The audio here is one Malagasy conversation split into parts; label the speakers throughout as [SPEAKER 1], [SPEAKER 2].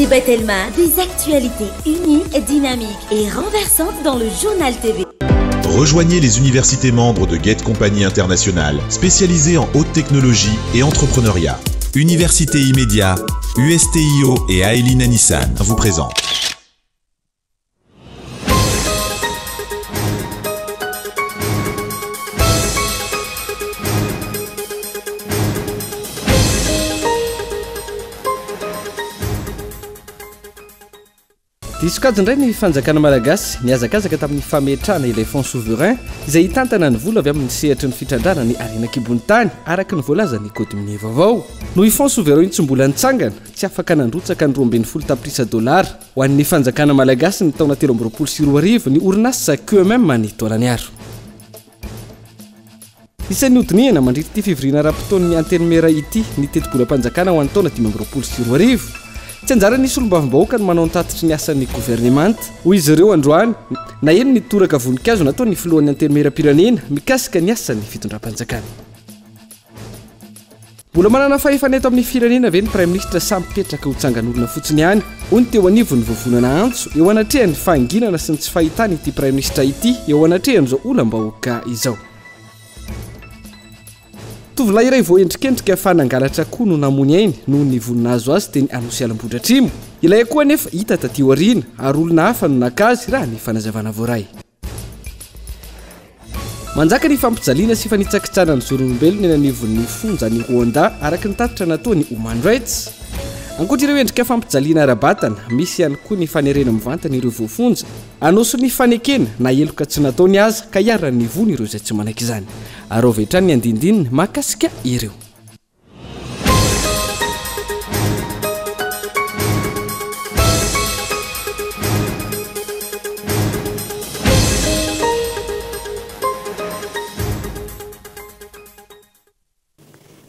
[SPEAKER 1] DG Batelma, des actualités uniques, dynamiques et renversantes dans le Journal TV.
[SPEAKER 2] Rejoignez les universités membres de Gate Company International, spécialisées en haute technologie et entrepreneuriat. Université Immédiat, USTIO et Aelina Nissan vous présentent.
[SPEAKER 3] Diso kajy indray ny fanjakana malagasy nihazakazaka tamin'ny fametrahana ilay fonds souverain izay hitantana ny vola avy amin'ny sehatry ny fitrandrahana ny harena an-kibon'ny tany araka ny voalazan'ny code minier vaovao. Noho io fonds souverain io tsy mbola nitsangana, tsy afaka nandrotsaka ny 12 tapitrisa dolara ho an'ny fanjakana malagasy ny taona 2023 ny orinasa QMM any Taolagnaro. Isan'ny hodinihana mandritra ity fivoriana ara-potoan'ny Antenimiera ity ny tetibolam-panjakana ho an'ny taona 2025. Tsy anjaran'ny solombavambahoaka ny manao ny tatitry ny asan'ny governemanta, hoy izy ireo androany, naheno ny toraka voninkazo nataon'ny filohan'ny Antenimierampirenena mikasika ny asan'ny fitondram-panjakana. Mbola manana fahefana eto amin'ny firenena ve ny Praiminisitra sa mipetraka ho tsangan'olona fotsiny ihany? Hoy ny teo anivon'ny vovonana antso eo anatrehan'ny fahanginana sy ny tsy fahitana ity Praiminisitra ity eo anatrehan'izao olam-bahoaka izao. Tovolahy iray voaendrikendrika fa nangalatra akoho no namoy ny ainy noho ny vono nahazo azy teny Anosiala Ambohidratrimo. Ilay akoho anefa hita taty aoriana ary olona hafa no naka azy raha ny fanazavana voaray. Manjaka ny fampijaliana sy fanitsakitsahana ny zon'olombelona eny anivon'ny fonja any Rwanda, araka ny tatitra nataon'ny Human Rights. Ankoatra ireo endrika fampijaliana ara-batana, misy ihany koa ny fanerena mivantana ireo voafonja hanao sonia fanekena na heloka tsy nataony aza ka iharan'ny vono ireo izay tsy manaiky izany. Araovy hatrany ny andinindininy mahakasika ireo.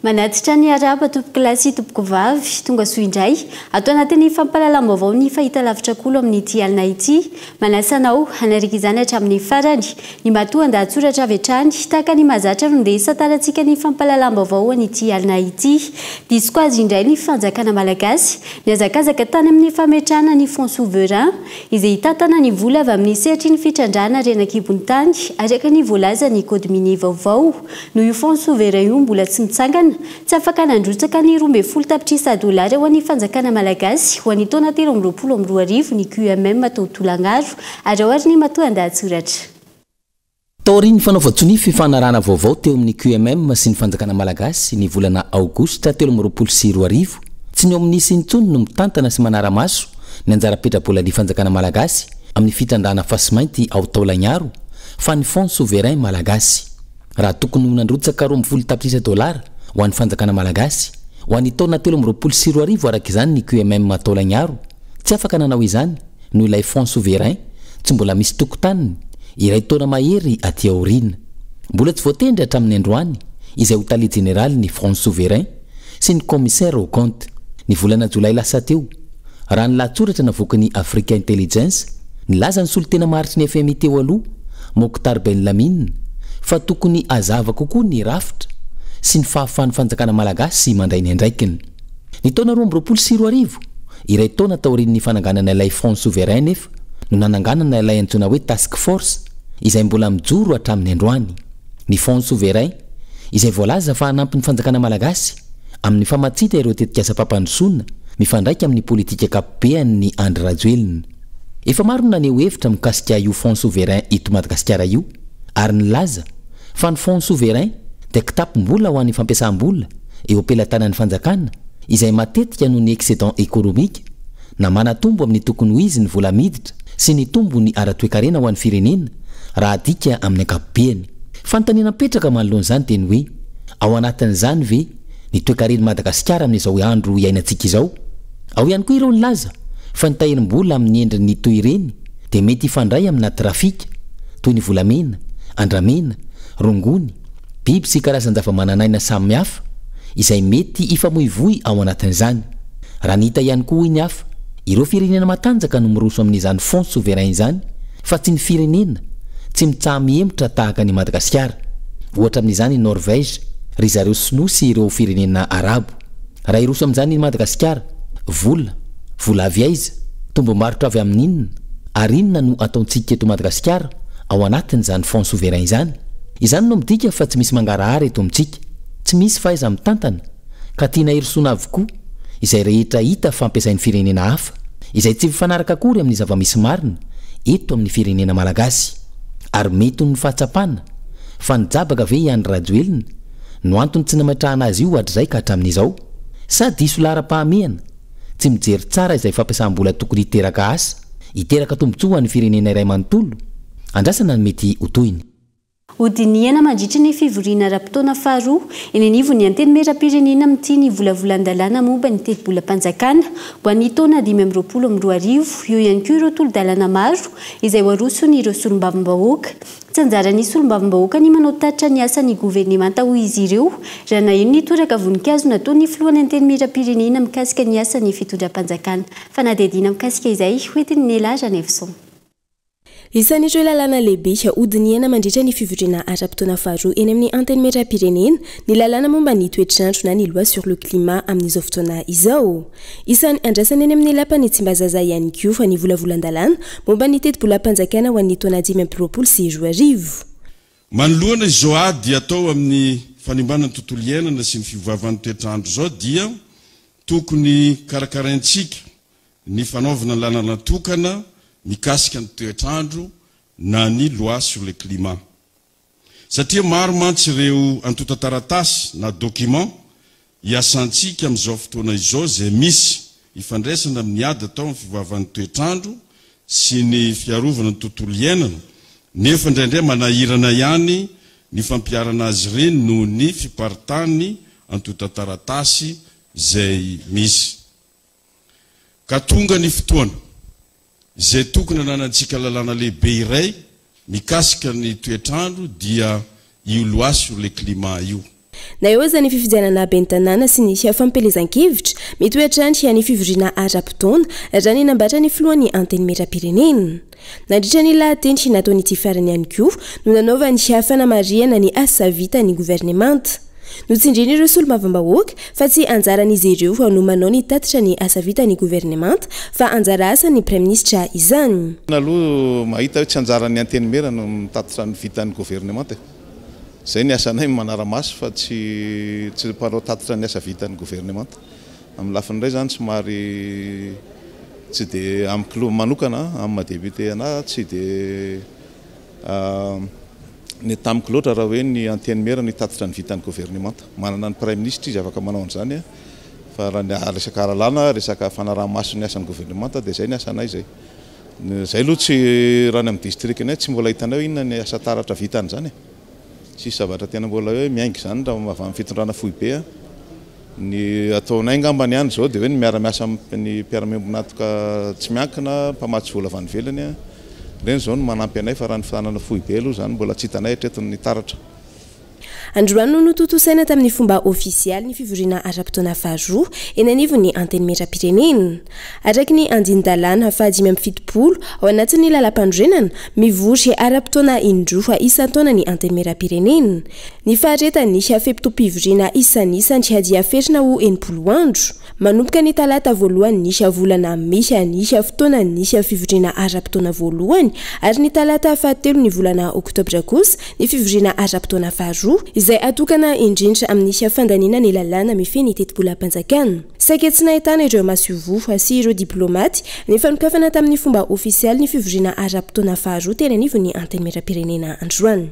[SPEAKER 4] Manatitra ny arahaba tompokolahy sy tompokovavy, tonga soa indray ato anatin'ny fampahalalam-baovao ny fahitalavitra kolo amin'ity alina ity. Manasa anao hanaraka izany hatramin'ny farany. Ny matoan-dahatsoratra avy hatrany, tahaka ny mahazatra no ndeha hisantarantsika ny fampahalalam-baovao an'ity alina ity. Diso azy indray ny fanjakana malagasy, nihazakazaka tany amin'ny fametrahana ny Fonds souverain, izay hitantana ny vola avy amin'ny sehatry ny fitrandrahana harena an-kibon'ny tany, araka ny voalazan'ny Code minier vaovao. Noho io Fonds souverain io mbola tsy mitsangana, Tsy afaka nandrotsaka ny 12 tapitrisa dolara ho an'ny fanjakana malagasy ho an'ny taona 2023 ny QMM tao Tolagnaro, ary ao ary ny matoandahatsoratra.
[SPEAKER 5] Taorian'ny fanaovan-tsonia fifanarahana vaovao teo amin'ny QMM sy ny fanjakana malagasy ny volana aogositra 2023, tsy ny ao amin'ny Nisy intsony no mitantana sy manara-maso ny anjara petra-bolan'ny fanjakana malagasy amin'ny fitrandrahana fasimainty ao Taolagnaro fa ny Fonds souverain malagasy. Raha tokony ho nandrotsaka 12 tapitrisa dolara ho an'ny fanjakana malagasy ho an'ny taona 2023 araka izany ny QMM Taolagnaro, tsy afaka nanao izany noho ilay fonds souverain tsy mbola misy tokotaniny, iray taona mahery aty aoriana. Mbola tsy voatendry hatramin'ny androany izay ho tale jeneralin'ny fonds souverain sy ny commissaire aux comptes. Ny volana jolay lasa teo, raha ny lahatsoratra navoakan'ny Africa Intelligence, nilaza ny solontena maharitry ny FMI teo aloha, Mokhtar Ben Lamine, fa tokony hazava kokoa ny rafitra sy ny fahafahan'ny fanjakana malagasy mandray ny andraikiny. Ny taona 2022, iray taona taorian'ny fananganana ilay Fonds souverain anefa, no nananganana ilay antsoina hoe Task Force, izay mbola mijoro hatramin'ny androany. Ny Fonds souverain, izay voalaza fa hanampy ny fanjakana malagasy amin'ny famatsiana ireo tetikasam-pampandrosoana mifandraika amin'ny politika ankapobean'i Andry Rajoelina. Efa maro no naneho hevitra mikasika io Fonds souverain eto Madagasikara io ary nilaza fa ny Fonds souverain dia kitapom-bola ho an'ny fampiasam-bola eo am-pelatanan'ny fanjakana izay matetika noho ny excédent économique na manatombo amin'ny tokony ho izy ny vola miditra sy ny tombony ara-toekarena ho an'ny firenena raha adika amin'ny ankapobeany. Fanontaniana mipetraka manoloana izany dia ny hoe, ao anatin'izany ve ny toekaren'i Madagasikara amin'izao andro iainantsika izao? Ao ihany koa ireo nilaza fa ny tahirim-bola amin'ny endriny toy ireny dia mety hifandray amina trafika toy ny volamena, andramena, rongony, biby sy karazan-javamananaina samihafa izay mety hifamoivoy ao anatin'izany. Raha ny hita ihany koa hoy ny hafa, ireo firenena matanjaka no miroso amin'izany fonds souverain izany fa tsy ny firenena tsy mitsaha-mihemotra tahaka an'i Madagasikara. Ohatra amin'izany i Norvège, ry zareo sinoa sy ireo firenena arabo. Raha hiroso amin'izany i Madagasikara, vola, Vola avy aiza? Tombom-barotra avy amin'ny inona? Ary inona no ataontsika eto Madagasikara ao anatin'izany fonds souverain izany? Izany no midika fa tsy misy mangarahara eto amintsika. Tsy misy fahaiza-mitantana ka tiana hirosoana avokoa izay rehetra hita fa ampiasain'ny firenena hafa, izay tsy mifanaraka akory amin'ny zava-misy marina eto amin'ny firenena malagasy. Ary mety ho ny fahatsapana fa nijabaka ve i Andry Rajoelina no antony tsy nametrahana azy io hatrizay ka hatramin'izao? Sa diso laharam-pahamehana, tsy mijery tsara izay fampiasam-bola tokony hiteraka asa, hiteraka tombontsoa ho an'ny firenena iray manontolo? Andrasana ny mety ho tohiny.
[SPEAKER 4] Hodinihana mandritra ny fivoriana ara-potoana faharoa eny anivon'ny Antenimierampirenena amin'ity ny volavolan-dalàna momba ny tetibolam-panjakana ho an'ny taona 2025. Eo ihany koa ireo tolo-dalàna maro izay ho aroson'ireo solombavambahoaka. Tsy anjaran'ny solombavambahoaka ny manao tatitra ny asan'ny governemanta hoy izy ireo raha naheno ny toraka voninkazo nataon'ny filohan'ny Antenimierampirenena mikasika ny asan'ny fitondram-panjakana. Fanadihadiana mikasika izay hoentin'i Nela Ranaivoson.
[SPEAKER 6] Isan'ireo lalàna lehibe hodinihana mandritra ny fivoriana ara-potoana faharoa eny amin'ny Antenimierampirenena ny lalàna momba ny toetr'andro na ny loi sur le climat amin'izao fotoana izao. Isan'ny andrasana eny amin'ny lapan'i Tsimbazaza ihany koa ny volavolan-dalàna momba ny tetibolam-panjakana ho an'ny taona 2025.
[SPEAKER 7] Manoloana izao ady atao amin'ny fanimbana ny tontolo iainana sy ny fiovaovan'ny toetr'andro izao dia tokony karakaraintsika ny fanaovana lalana tokana mikasika ny toetr'andro na ny loi sur le climat. Satria maro mantsy ireo antontan-taratasy na document iasantsika amin'izao fotoana izao izay misy ifandraisana amin'ny ady atao amin'ny fiovaovan'ny toetr'andro sy ny fiarovana ny tontolo iainana nefa indraindray manahirana ihany ny fampiharana azy ireny noho ny fiparitahan'ny antontan-taratasy izay misy. Ka tonga ny fotoana izay tokony hananantsika lalàna lehibe iray mikasika ny toetr'andro dia io loi sur le climat io.
[SPEAKER 6] Na eo aza ny fifidianana ben'ny tanàna sy ny fampielezan-kevitra, mitohy hatrany ny fivoriana ara-potoana, raha ny nambaran'ny filohan'ny Antenimierampirenena. Nandritra ny lahateny nataon'ity farany ihany koa no nanaovany fanamarihana ny asa vitan'ny governemanta. Notsindrian'ireo solombavambahoaka fa tsy anjaran'izy ireo no manao ny tatitra ny asa vitan'ny governemanta fa anjara asan'ny praiminisitra izany.
[SPEAKER 8] Aloha mahita hoe tsy anjaran'ny antenimiera no mitatitra ny vitan'ny governemanta e. Izay ny asanay manara-maso fa tsy tsy mpanao tatitra ny asa vitan'ny governemanta. Amin'ny lafiny iray izany somary tsy dia amiko manokana amin'ny maha député anahy tsy dia Ny tamiko loatra raha hoe ny antenimiera no hitatitra ny vitan'ny governemanta. Manana ny praiminisitra izy afaka manao an'izany fa raha ny resaka ara-lalàna, resaka fanaraha-maso ny asan'ny governemanta dia izay ny asanay izay. Izay aloha tsy raha ny amin'ny distrikanay tsy mbola hitanay hoe inona ny asa taratra vitan'izany e. Tsisy zavatra tena mbola hoe miainga izany raha avy amin'ny fitondrana foibe. Ny ataonay angambany ihany izao dia hoe ny miara-miasa amin'ny mpiara-miombon'antoka tsy miankina, mpamatsy vola avy any ivelany, ireny izao no manampy anay fa raha ny fitanana foibe aloha izany mbola tsy hitanay hatreto ny taratra.
[SPEAKER 6] Androany no notontosaina tamin'ny fomba ofisialy ny fivoriana ara-potoana faharoa eny anivon'ny Antenimierampirenena. Araka ny andinin-dalàna faha 75 ao anatin'ny lalàmpanorenana, mivory ara-potoana indroa isan-taona ny Antenimierampirenena. Ny faharetan'ny fe-potoam-pivoriana isanisany dia ferina ho 60 andro. Manomboka ny talata voalohan'ny volana mey ny fotoanan'ny fivoriana ara-potoana voalohany ary ny talata fahatelon'ny volana oktobra kosa ny fivoriana ara-potoana faharoa izay atokana indrindra amin'ny fandaniana ny lalàna mifehy ny tetibolam-panjakana. Saika tsy nahitana ireo masoivoho sy ireo diplaomaty ny fanokafana tamin'ny fomba ofisialy ny fivoriana ara-potoana faharoa teny anivon'ny Antenimierampirenena androany.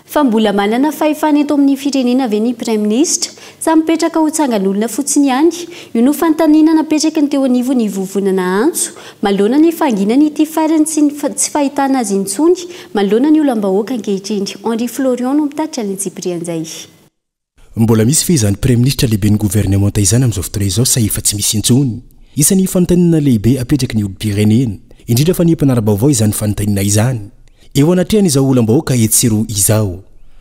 [SPEAKER 4] Fa mbola manana fahefana eto amin'ny firenena ve ny Praiminisitra? Sa mipetraka ho tsangan'olona fotsiny ihany? Io no fanontaniana napetraky ny teo anivon'ny vovonana Antso, manoloana ny fahanginan'ity farany sy ny tsy fahitana azy intsony manoloana ny olam-bahoaka ankehitriny. Henri Florian no mitatitra ny antsipirian'izay.
[SPEAKER 3] Mbola misy ve izany Praiminisitra lehiben'ny governemanta izany amin'izao fotoana izao sa efa tsy misy intsony? Isan'ny fanontaniana lehibe apetraky ny olom-pirenena, indrindra fa ny mpanara-baovao izany fanontaniana izany. Eo anatrehan'izao olam-bahoaka etsy sy eroa izao.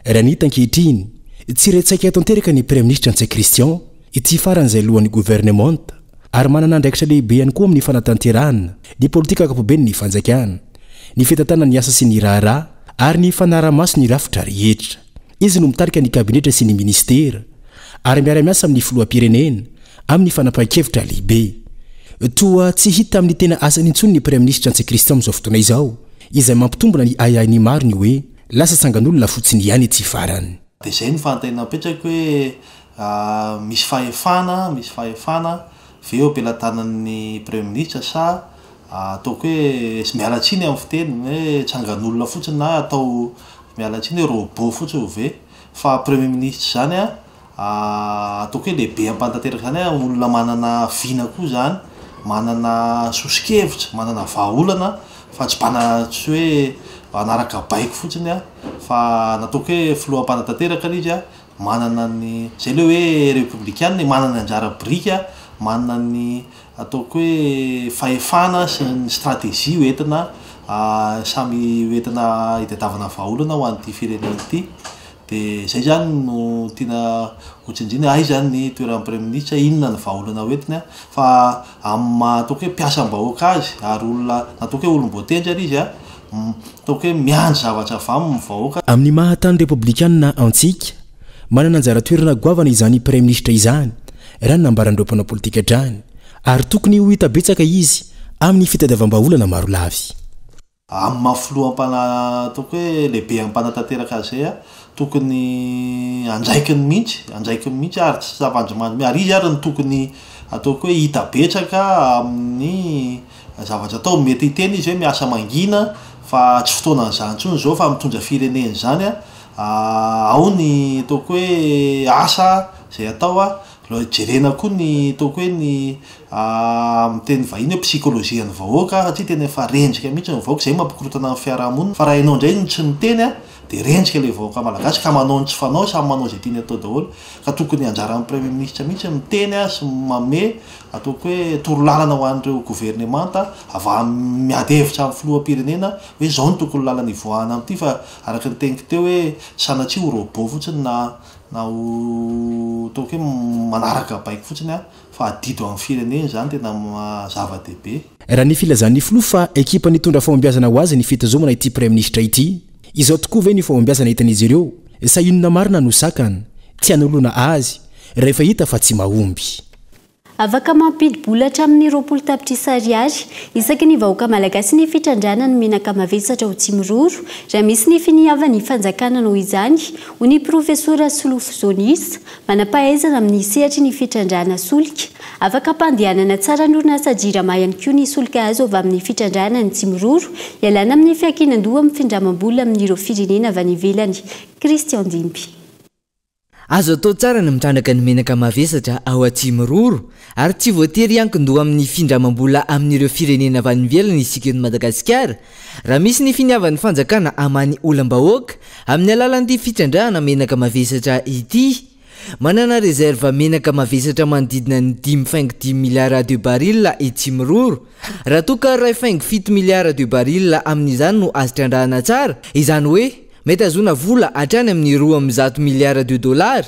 [SPEAKER 3] Raha ny hita ankehitriny, tsy re tsaika tanteraka ny Praiminisitra Ntsay Christian, ity farany izay lohan'ny governemanta, ary manana andraikitra lehibe ihany koa amin'ny fanatanterahana ny politika ankapoben'ny fanjakana, ny fitantanana ny asa sy ny raharaha ary ny fanaraha-maso ny rafitra rehetra. Izy no mitarika ny kabinetra sy ny minisitera ary miara-miasa amin'ny filoham-pirenena amin'ny fanapahan-kevitra lehibe.
[SPEAKER 9] Toa tsy hita amin'ny tena asany intsony ny Praiminisitra Ntsay Christian amin'izao fotoana izao, izay mampitombina ny ahiahin'ny maro ny hoe lasa tsangan'olona fotsiny ihany ity farany.
[SPEAKER 10] Dia izay no fanontaniana apetrako hoe misy fahefana, misy fahefana ve eo am-pelatanan'ny Praiminisitra sa ataoko hoe, miala tsiny amin'ny fiteny, hoe tsangan'olona fotsiny na atao, miala tsiny hoe robot fotsiny ve? Fa Premier ministre izany an, ataoko hoe lehibe am-panatanteraka izany an, olona manana vina koa izany, manana soso-kevitra, manana vahaolana fa tsy mpana- tsy hoe hanaraka baiko fotsiny an, fa nataoko hoe filoha mpanatanteraka ilay izy an, manana ny, izay ilay hoe repoblikanina e, manana ny anjara biriky an, manana ny ataoko hoe fahefana sy ny stratégie hoentina samy hoentina hitadiavana vahaolana ho an'ity firenena ity. Dia izay izany no tiana ho tsinjina, aiza ny toeran'ny praiminisitra, inona ny vahaolana hoentiny fa amin'ny maha ataoko hoe mpiasam-bahoaka azy ary olona ataoko hoe olom-boatendry ary izy ataoko hoe miandry zavatra avy aminy ny vahoaka.
[SPEAKER 9] Amin'ny maha tany repoblikanina antsika, manana anjara toerana goavana izany praiminisitra izany, raha ny nambaran'ireo mpanao politika hatrany, ary tokony ho hita betsaka izy amin'ny fitadiavam-bahaolana marolafy.
[SPEAKER 10] Amin'ny maha filoha mpana ataoko hoe lehibe mpanatanteraka azy izay tokony andraikiny mihitsy, andraikiny mihitsy ary tsy zava-andrimandry ary izy ary no tokony ataoko hoe hita betsaka amin'ny zavatra atao. Mety hiteny izy hoe miasa mangina fa tsy fotoanan'izany intsony izao fa mitondra firenena izany ao ny ataoko hoe asa izay atao Jerena koa ny ataoko hoe ny amin'ny teny vahiny hoe psychologie an'ny vahoaka satria tena efa rendrika mihitsy ny vahoaka, izay mampikorontana ny fiarahamonina fa raha ianao indray no tsy miteny dia rendrika ilay vahoaka malagasy ka manao ny tsy fanao, samy manao izay tiany atao daholo ka tokony anjaran'ny premier ministre mihitsy ny miteny sy manome ataoko hoe torolalana ho an'ireo governemanta avy miady hevitra amin'ny filoham-pirenena hoe izao no tokony lalana hivoahana amin'ity fa araka ny teniko teo hoe sanatria ho robot fotsiny na na ho ataoko hoe manaraka baiko fotsiny aho fa adidy ho an'ny firenena izany tena zava-dehibe.
[SPEAKER 9] Raha ny filazan'ny filoha fa ekipa nitondra fahombiazana ho azy ny fitazomana ity praiminisitra ity, izao tokoa ve ny fahombiazana hitan'izy ireo sa inona marina no sakana tsy hanoloana azy rehefa hita fa tsy mahomby?
[SPEAKER 4] Afaka mampidi-bola hatramin'ny 20 tapitrisa ariary isaky ny vahoaka malagasy ny fitrandrahana ny menaka mavesatra ao Tsimiroro, raha misy ny finiavan'ny fanjakana hanao izany, hoy ny Profesora Solofo Zonis, manam-pahaizana amin'ny sehatry ny fitrandrahana solika. Afaka ampandehanana tsara ny orinasa Jirama ihany koa ny solika azo avy amin'ny fitrandrahana ny Tsimiroro, hialana amin'ny fiankinan-doha amin'ny findramam-bola amin'ireo firenena avy any ivelany. Christian Dimby.
[SPEAKER 11] Azo atao tsara ny mitrandraka ny menaka mavesatra ao Atsimiroro ary tsy voatery hiankin-doha amin'ny findramam-bola amin'ireo firenena avy any ivelany isika eto Madagasikara raha misy ny finiavan'ny fanjakana hamaha ny olam-bahoaka amin'ny alalan'ity fitrandrahana menaka mavesatra ity. Manana réserve menaka mavesatra manodidina ny dimy faingo dimy miliara de baril i Tsimiroro. Raha toa ka iray faingo fito miliara de baril amin'izany no azo trandrahana tsara, izany hoe Mety hahazoana vola hatrany amin'ny 102 miliara de dollars.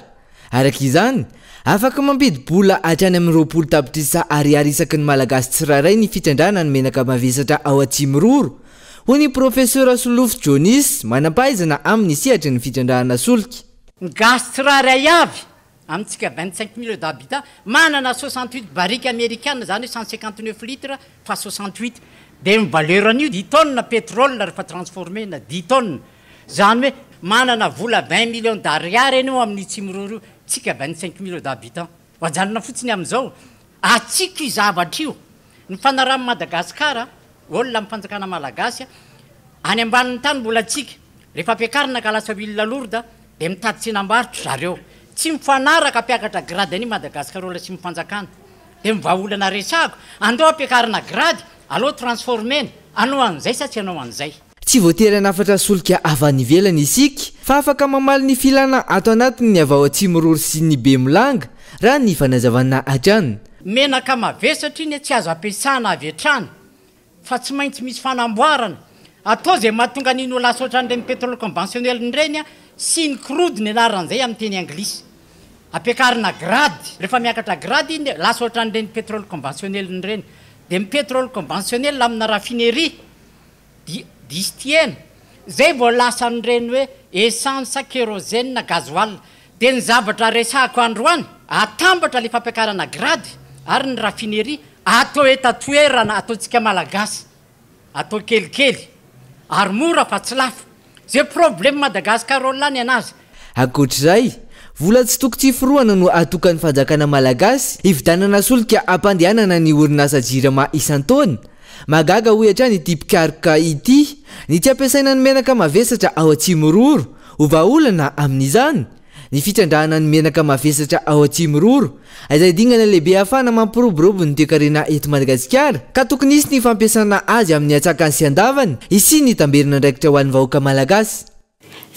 [SPEAKER 11] Araka izany, afaka mampidi-bola hatrany amin'ny 20 tapitrisa ariary isaky ny Malagasy tsirairay ny fitrandrahana ny menaka mavesatra ao Atsimiroro, hoy ny Profesora Solofo Jonis, manam-pahaizana amin'ny sehatry ny fitrandrahana solika.
[SPEAKER 12] Ny gasy tsirairay avy amintsika 25 millions d'habitants manana 68 barriques amerikana izany hoe 159 litres fois 68 dia ny valeur an'io dix tonnes pétrole rehefa transformer-na dix tonnes izany hoe manana vola 20 millions d'ariary ianao amin'io Tsimiroro io tsika 25 millions d'habitants ho ajanona fotsiny amin'izao atsika io zavatra io ny fanarahan'i Madagascar Olona amin'ny fanjakana malagasy any ambanin'ny tany mbola tsika. Rehefa ampiakarina ka lasa huile lourde dia mitady tsenam-barotra zareo. Tsy mifanaraka hampiakatra grade an'i Madagascar sy ny fanjakana. Dia ny vahaolana resahako, andao ampiakarina grade, aleo transformer-na, hanao an'izay sa tsy hanao an'izay.
[SPEAKER 11] Tsy voatery hanafatra solika avy any ivelany isika fa afaka mamaly ny filana ato anatiny ny avy ao Atsimiroro sy ny Bemolanga, raha ny fanazavana hatrany.
[SPEAKER 12] Menaka mavesatra iny tsy azo ampiasana avy hatrany fa tsy maintsy misy fanamboarana atao izay mahatonga an'iny ho lasa ohatran'ireny pétrole conventionnel ireny, syn crude ny anaran'izay amin'ny teny anglisy. Ampiakarina grade, rehefa miakatra grade iny lasa ohatran'ireny pétrole conventionnel ireny. Dia ny pétrole conventionnel amina raffinerie Di, distillena. Zay vao lasa an'ireny hoe essence, kérosène, gasoil. Dia ny zavatra resahako androany, atambatra ilay fampiakarana grade ary ny raffinerie. Atao eto an-toerana, ataontsika Malagasy, atao kelikely ary mora fa tsy lafo. Ze problème Madagascar olona ny anazy.
[SPEAKER 11] Ankoatr'izay, vola tsy toko tsy forohana no atokan'ny fanjakana malagasy hividianana solika hampandehanana ny orinasa Jirama isan-taona. Mahagaga hoy hatrany ity mpikaroka ity ny tsy ampiasaina ny menaka mavesatra ao Atsimiroro ho vahaolana amin'izany. Ny fitrandrahana ny menaka mavesatra ao Atsimiroro izay dingana lehibe ahafahana mampiroborobo ny toekarena eto Madagasikara ka tokony hisy ny fampiasana azy amin'ny antsakany sy andavany hisian'ny tamberin'andraikitra ho an'ny vahoaka malagasy.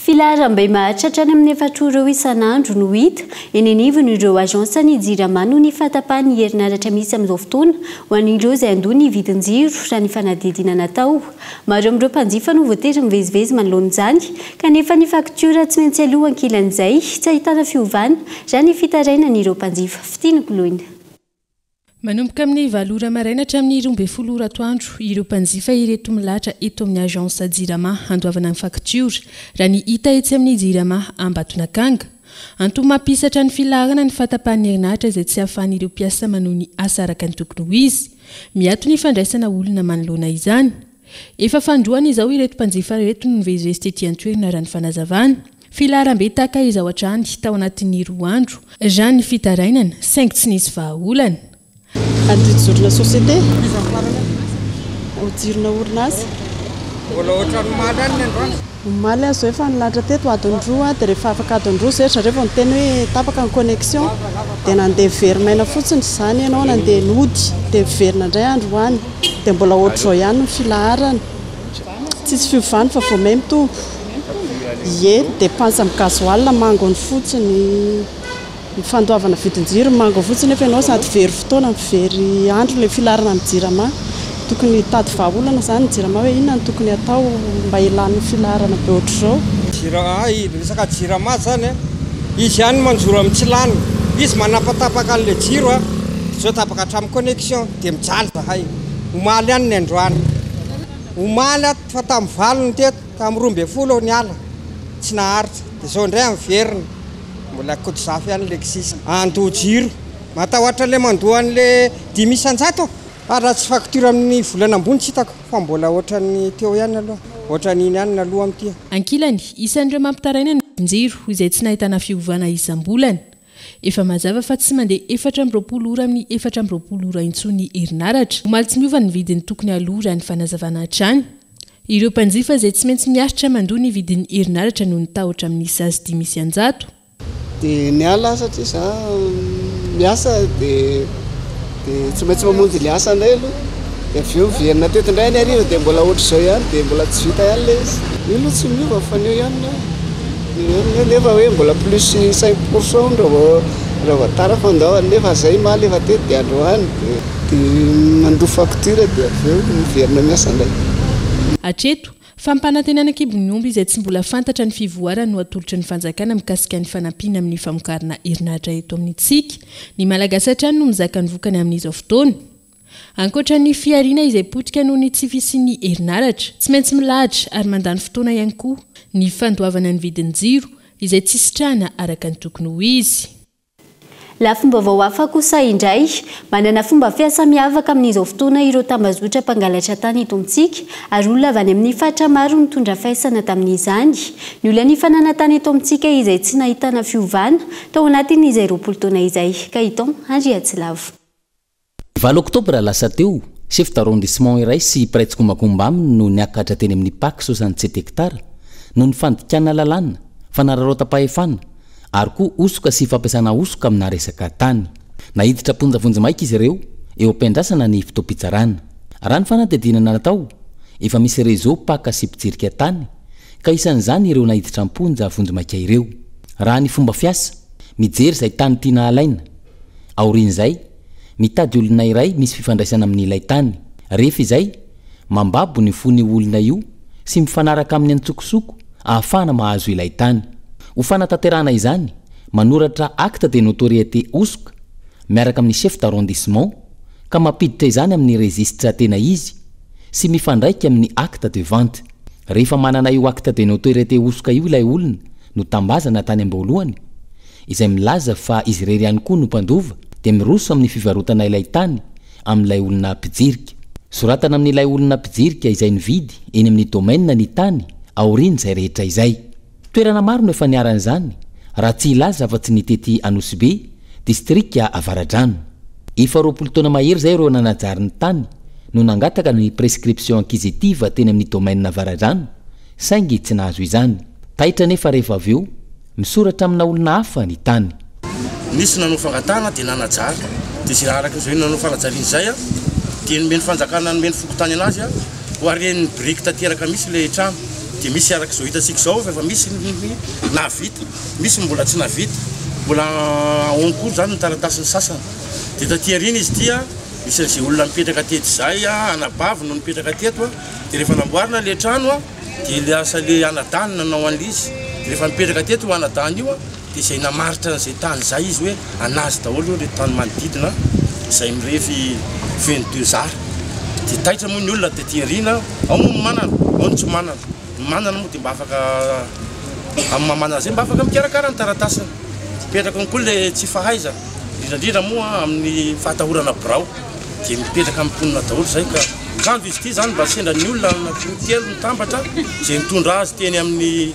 [SPEAKER 4] Filaharam-be maharitra hatrany amin'ny efatr'ora eo isan'andro no hita eny anivon'ireo agence-n'ny Jirama noho ny fahatapahan'ny herinaratra misy amin'izao fotoana ho an'ireo izay handoa ny vidin-jiro raha ny fanadihadiana natao. Maro amin'ireo mpanjifa no voatery mivezivezy manoloana izany kanefa ny faktiora tsy maintsy aloa ankilan'izay tsy ahitana fiovana raha ny fitarainan'ireo mpanjifa. Fitia Koloina.
[SPEAKER 6] Manomboka amin'ny valo ora maraina hatramin'ny 12 ora atoandro ireo mpanjifa ireto milahatra eto amin'ny agence Jirama handoavana ny faktiora, raha ny hita etsy amin'ny Jirama Ambatonakanga. Antony mampihisatra ny filaharana ny fahatapahan'ny herinaratra izay tsy ahafahan'ireo mpiasa manohy ny asa araka ny tokony ho izy. Miato ny fandraisana olona manoloana izany. Efa fanindroany izao ireto mpanjifa ireto no nivezivezy tety an-toerana raha ny fanazavana. Filaharam-be tahaka izao hatrany tao anatin'ny roa andro, raha ny fitarainana, saingy tsy nisy vahaolana.
[SPEAKER 13] Andeha hijorona société? Ho jirona orinasa.
[SPEAKER 14] Mbola ohatran'ny omaly ihany ny androany.
[SPEAKER 13] Omaly aho izao efa nilahatra teto adiny roa dia rehefa afaka adiny roa izay ry zareo vao niteny hoe tapaka ny connexion dia nandeha very maina fotsiny izany ianao nandeha nody dia miverina indray androany dia mbola ohatr'izao ihany ny filaharana. Tsisy fiovany fa vao may mitombo. Ie, dépense amin'ny gasoil mangony fotsiny, ny fandoavana vidin-jiro mangony fotsiny nefa ianao sady very fotoana no very andro ilay filaharana amin'ny jirama. Tokony hitady vahaolana izany ny jirama hoe inona no tokony hatao mba hialan'ny filaharana be ohatr'izao.
[SPEAKER 14] Jirama, resaka jirama zany a, izy ihany no manjoro amin'ny tsy lany, izy manapatapaka an'ilay jiro a, zao tapaka hatramin'ny connexion dia mijaly zahay, omaly ihany ny androany. Omaly aho fa tamin'ny valo no teto, tamin'ny 12 aho niala, tsy naharitra, dia izao indray aho miverina, mbola Kotozafy ihany ilay sisa. Handoa jiro, matahotra ilay mandoa an'ilay 5%, fa raha tsy facture amin'ny volana ambony tsy hitako, fa mbola ohatran'ny teo ihany aloha, ohatran'iny ihany ny aloha amin'ity.
[SPEAKER 6] Ankilany, isan'ireo mampitaraina ny jiro izay tsy nahitana fiovana isam-bolana. Efa mazava fa tsy mandeha 24 ora amin'ny 24 ora intsony ny herinaratra. Omaly tsy miova ny vidiny tokony haloa raha ny fanazavana hatrany. Ireo mpanjifa izay tsy maintsy miaritra mandoa ny vidin'ny herinaratra noho ny tahotra amin'ny sazy 5%.
[SPEAKER 15] Dia niala aho satria za miasa dia dia tsy maintsy mamonjy ny asa indray aloha. Dia avy eo miverina teto indray ny hariva dia mbola ohatr'izao ihany dia mbola tsy vita ihany ilay izy. Io aloha tsy miova fa ny eo ihany ny eo. Ny eo ihany ny eo nefa hoe mbola plus 5 pour cent hono raha vao raha vao tara fandoavana nefa zay omaly efa teto dia androany dia dia mandoa facture dia avy eo miverina miasa indray.
[SPEAKER 6] Hatreto, fampanantenana an-kibon'ny omby izay tsy mbola fantatra ny fivoarany no atolotry ny fanjakana mikasika ny fanampiana amin'ny famokarana herinaratra eto amintsika. Ny Malagasy hatrany no mizaka ny vokany amin'izao fotoana. Ankoatra ny fihariana izay potika noho ny tsy fisian'ny herinaratra, tsy maintsy milahatra ary mandany fotoana ihany koa ny fandoavana ny vidin-jiro izay tsy sitrahana araka ny tokony ho izy.
[SPEAKER 4] Lafim-baovao hafa kosa indray, manana fomba fiasa miavaka amin'izao fotoana ireo tambazotra mpangalatra tany eto amintsika ary olona avy any amin'ny faritra maro nitondra faisana tamin'izany. Ny olan'ny fananan-tany eto amintsika izay tsy nahitana fiovana tao anatin'izay 20 taona izay. Gaëtan Andriatsilavo.
[SPEAKER 5] Valo oktobra lasa teo, chef d'arrondissement iray sy mpiray tsikombakomba aminy no niakatra teny amin'ny Pac 67 hectares noho ny fandikana lalàna, fanararaotam-pahefana ary koa hosoka sy fampiasana hosoka amina resaka tany. Naiditra am-ponja vonjimaika izy ireo eo am-piandrasana ny fotoam-pitsarana. Raha ny fanadihadiana natao, efa misy réseau mpaka sy mpijirika tany ka isan'izany ireo naiditra am-ponja vonjimaika ireo. Raha ny fomba fiasa, mijery izay tany tiana halaina. Aorian'izay, mitady olona iray misy fifandraisana amin'ilay tany. Rehefa izay, mambabo ny fon'io olona io sy mifanaraka aminy an-tsokosoko ahafahana mahazo ilay tany. Ho fanatanterahana izany, manoratra acte de notoriété hosoka miaraka amin'ny chef d'arrondissement ka mampiditra izany amin'ny registre tena izy sy mifandraika amin'ny acte de vente. Rehefa manana io acte de notoriété hosoka io ilay olona notambazana tany am-boalohany, izay milaza fa izy irery ihany koa no mpandova dia miroso amin'ny fivarotana ilay tany amin'ilay olona mpijirika. Soratana amin'ilay olona mpijirika izay nividy eny amin'ny domaine ny tany aorian'izay rehetra izay. Toerana maro no efa niharan'izany raha tsy hilaza afa-tsy ny tety Anosibe, distrika Avaradrano. Efa 20 taona mahery izay ireo nanajary ny tany no nangataka ny prescription acquisitive teny amin'ny domaine Avaradrano saingy tsy nahazo izany. Taitra anefa rehefa avy eo Misoratra amina olona hafa ny tany.
[SPEAKER 16] Nisy nanao fangatahana dia nanajary, dia izay araka izay nanao fanajariana izay dia nomen'ny fanjakana nomen'ny fokontany anazy ho haren'ny biriky tanteraka mihitsy ilay trano, dia misy araka izao hitantsika izao fa efa misy ny nahavita, misy ny mbola tsy nahavita, mbola en cours izany ny taratasin'ny sasany, dia taty aoriana izy ity misy an'izay olona nipetraka teto izay, anabavy no nipetraka teto, dia rehefa namboarina ilay trano. Dia lasa le anadahiny nanao an'le izy, dia rehefa nipetraka teto io anadahiny io dia izay namaritra an'izay tany izay izy hoe anazy daholo ireto tany manodidina izay mirefy 22 ara. Dia taitra moa ny olona taty aoriana, ao moa ny manana, ao ny tsy manana. Ny manana moa dia mba afaka amin'ny maha manana izay mba afaka mikarakara ny taratasiny. Mipetraka ao koa le tsy fahaizana, indrindra indrindra moa amin'ny fahatahorana birao dia mipetraka amin'ny mponina daholo izay ka. Kanjo izy ity izany mba sendra ny olona anankiroa telo nitambatra izay nitondra azy teny amin'ny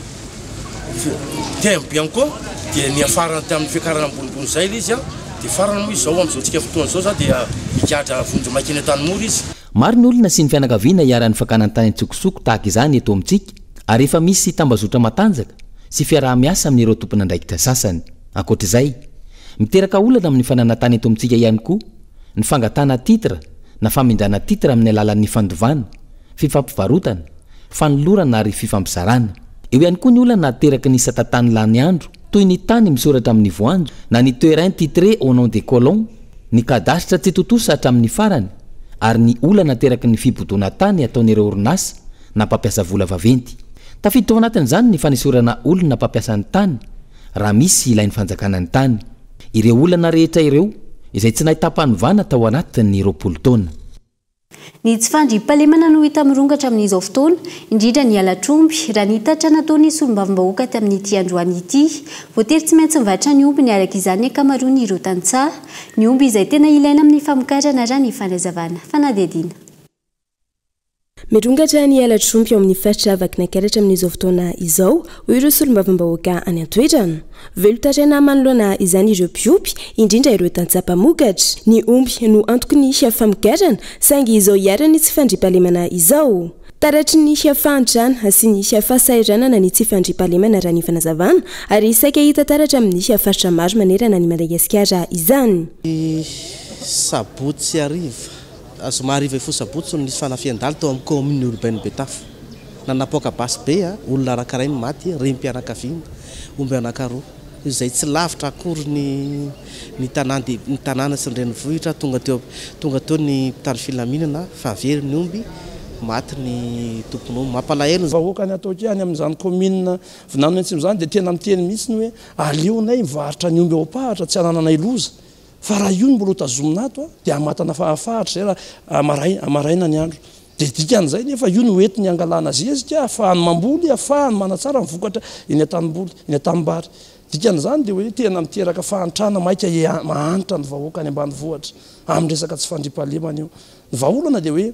[SPEAKER 16] teny Bianco dia niafarany tamin'ny fiakarana ambonimbony izay ilay izy dia farany moa izy izao amin'izao tsika fotoana izao izany dia migadra vonjimaika eny Antanimora izy.
[SPEAKER 5] Maro ny olona sy ny fianakaviana iharan'ny fakana ny tany an-tsokosoko tahaka izany eto amintsika ary efa misy tambazotra matanjaka sy fiaraha-miasa amin'ireo tompon'andraikitra sasany. Ankoatra izay, miteraka olana amin'ny fananantany eto amintsika ihany koa ny fangatahana titre na famindrana titre amin'ny alalan'ny fandovana, fifampivarotana, fanolorana ary fifampizarana. Eo ihany koa ny olana ateraky ny sata-tany lany andro, toy ny tany misoratra amin'ny voanjo, na ny terrain titré au nom des colons, ny kadasitra tsy tontosa hatramin'ny farany, ary ny olana ateraky ny fibodoana tany ataon'ireo orinasa na mpampiasa vola vaventy. Tafiditra ao anatin'izany ny fanesorana olona mpampiasa ny tany raha misy ilain'ny fanjakana ny tany. Ireo olana rehetra ireo izay tsy nahitam-panovana tao anatin'ny 20 taona.
[SPEAKER 4] Ny tsy fandriampahalemana no hita mirongatra amin'izao fotoana, indrindra ny halatr'omby, raha ny tatitra nataon'ny solombavambahoaka tamin'ity androany ity. Voatery tsy maintsy mivarotra ny ombiny araka izany ny ankamaroan'ireo tantsaha. Ny omby izay tena ilaina amin'ny famokarana raha ny fanazavana. Fanadihadiana.
[SPEAKER 6] Mirongatra ny halatr'omby ao amin'ny faritra Vakinankaratra amin'izao fotoana izao, hoy ireo solombavambahoaka any an-toerana. Velon-taraina manoloana izany ireo mpiompy, indrindra ireo tantsaha mpamokatra. Ny omby no antoky ny famokarana, saingy izao iharan'ny tsy fandriampahalemana izao. Taratry ny fahantrana sy ny fahasahiranana ny tsy fandriampahalemana raha ny fanazavana, ary saika hita taratra amin'ny faritra maro manerana an'i Madagasikara izany.
[SPEAKER 17] Ny sabotsy hariva Zoma hariva hifoha sabotsy no nisy fanafihan-dahalo tao amin'ny kaominina urbaine Betafo. Nanapoaka basy be, olona anankiray no maty, renim-pianakaviana, omby anankiroa, izay tsy lavitra akory ny ny tanàn-dehibe, ny tanàna sy ny renivohitra. Tonga teo tonga teo ny mpitandro filaminana fa very ny omby, maty ny tompon'omby. Mampalahelo ny.
[SPEAKER 18] Vahoaka any Antaokia any amin'izany kaominina Vinany-Atsimo izany dia tena miteny mihitsy ny hoe aleonay mivarotra ny omby ao am-pahatra tsy hanananay loza. Fa raha io no mbola ho tazomina ato dia hamatana fahafahatra izay raha amaray amaraina ny andro. Dia dikan'izay nefa io no entiny hangalana zezika ahafahany mamboly, ahafahany manatsara ny vokatra eny an-tanimboly, eny an-tanimbary. Dikan'izany dia hoe tena miteraka fahantrana maika mahantra ny vahoaka any ambanivohitra amin'ny resaka tsy fandriampahalemana io. Ny vahaolana dia hoe